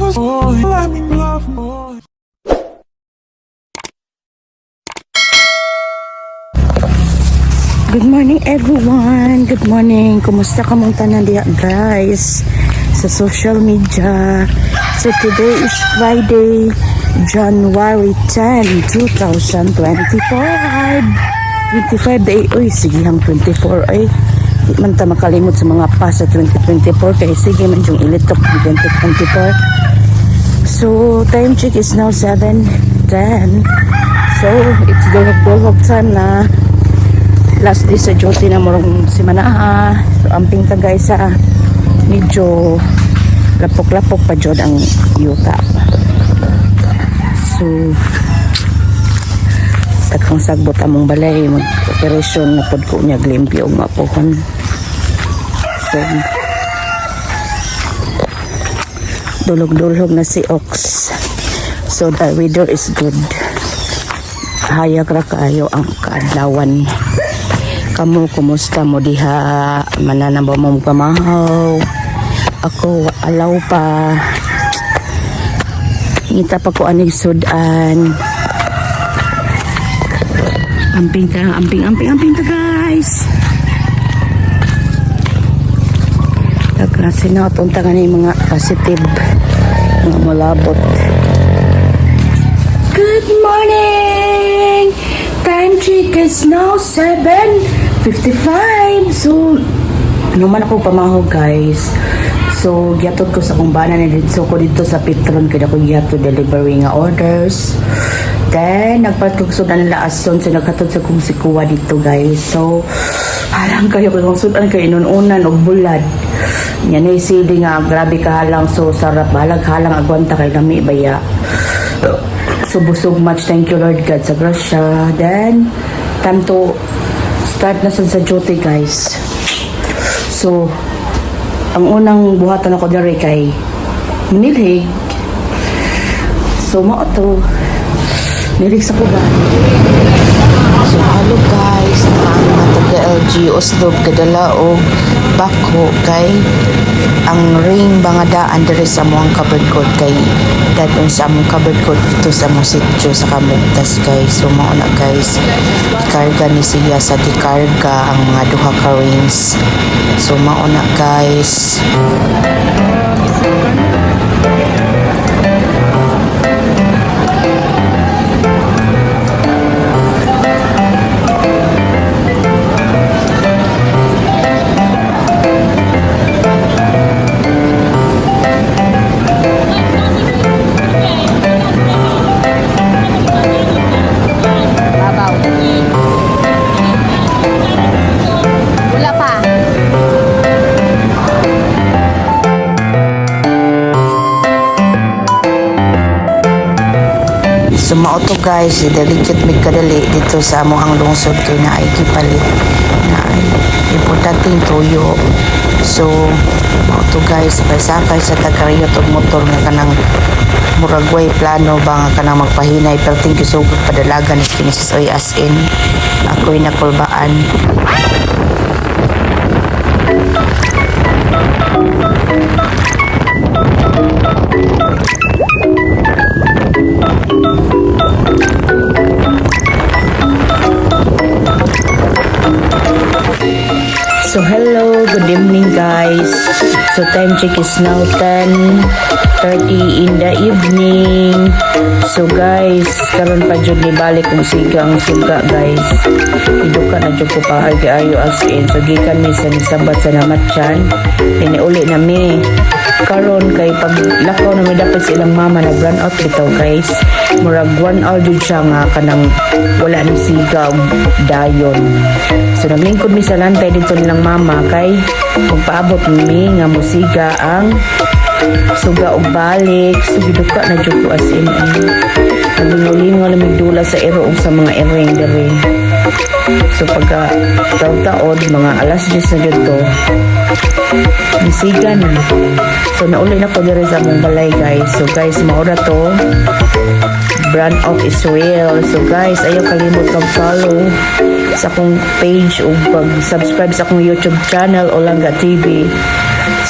For let me love more. Good morning, everyone. Good morning. Kumusta kamong tanan diha, guys, sa social media? So today is Friday, January 10, 2025. 25 day. Uy, sige hang 24 ay. Di man ta makalimot sa mga pa sa 2024 kay sige man yung ilitok ng 2024. So time check is now 7:10. So it's dulog-dulog time na, last day sa duty na morong simana ha. So amping ta, guys, sa medyo lapok-lapok pa jud ang yuta. So sa sagbot among balay, mag operation na pod ko niya, limpyo og mapohon. So dulog-dulog na si Ox. So the weather is good. Hayag ra kaayo ang kaadlawan. Kamo, kumusta mo diha? Mananam ba mo pamahaw? Ako alaw pa, ngita pa ko anig sudan. Amping ta, amping, amping, amping ta, guys. Taga sinot unta nga mga positive mga mulabot. Good morning! Time check is now 7:55. So, ano man ako pamaho, guys. So, gihatod ko sa akong bana ni dito ko dito sa Petron kaya ako gihatod delivery nga orders. Then, nagpalit ko sudan nila ason. So, naghatod sa kong sikuwa dito, guys. So, halang kayo kung sudan kayo inununan og bulad. Yan ay sili nga, grabe ka halang. So, sarap. Balag halang agwanta kay lami baya. So, busog much. Thank you, Lord God, sa grasya. Then, time to start na sa duty, guys. So, ang unang buhatan ako diri kay manilhig. So, mao to. Nilhig sa kuban. So hello guys, na ang mga taga LG Oslob kadala og bako kay ang ring ba nga daan diri sa among covered court kay dadon sa among covered court dito sa among sitio sa Kamugtas, guys. So mao na, guys, ikarga ni siya sa dikarga ang mga duha ka rings. So mao na, guys. Babaw. Wala pa. So mao to, guys, delicate mig kadali dito sa among lungsod kay naay gipalit naay importanteng tuyo. So mao to, guys, sakay sa tagariyot og motor nga kanang murag way plano ba nga kanang magpahinay, pero thank you so good padalagan ni kini sis oy, as in ako'y nakulbaan. So hello, good evening, guys. So time check is now 10:30 in the evening. So guys, karon pa jud ni balik kung siga ang suga, guys. Iduka na jud ko pa ayo as in. So gikan mi sa nisabat sa namatyan. Iniuli na mi. Karon kay pag lakaw na mi dapat sa ilang mama, na brown out bitaw, guys. Murag 1 hour jud siya nga kanang wala ni siga og dayon. So naglingkod mi sa lantay dito nilang mama kay magpaabot mi nga musiga ang suga og balik. So giduka na jud ko as in ay. Naglingaw-lingaw na migdula sa iro og sa mga iring diri. So pagka taod-taod, mga alas 10 na jud to, misiga na. So nauli na ko diri sa among balay, guys. So guys, mao ra to. Brand of Israel. So guys, ayaw kalimot mag-follow sa akong page o pag-subscribe sa akong YouTube channel, Olangga TV.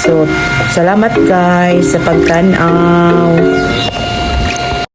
So So, salamat guys sa pagtan-aw.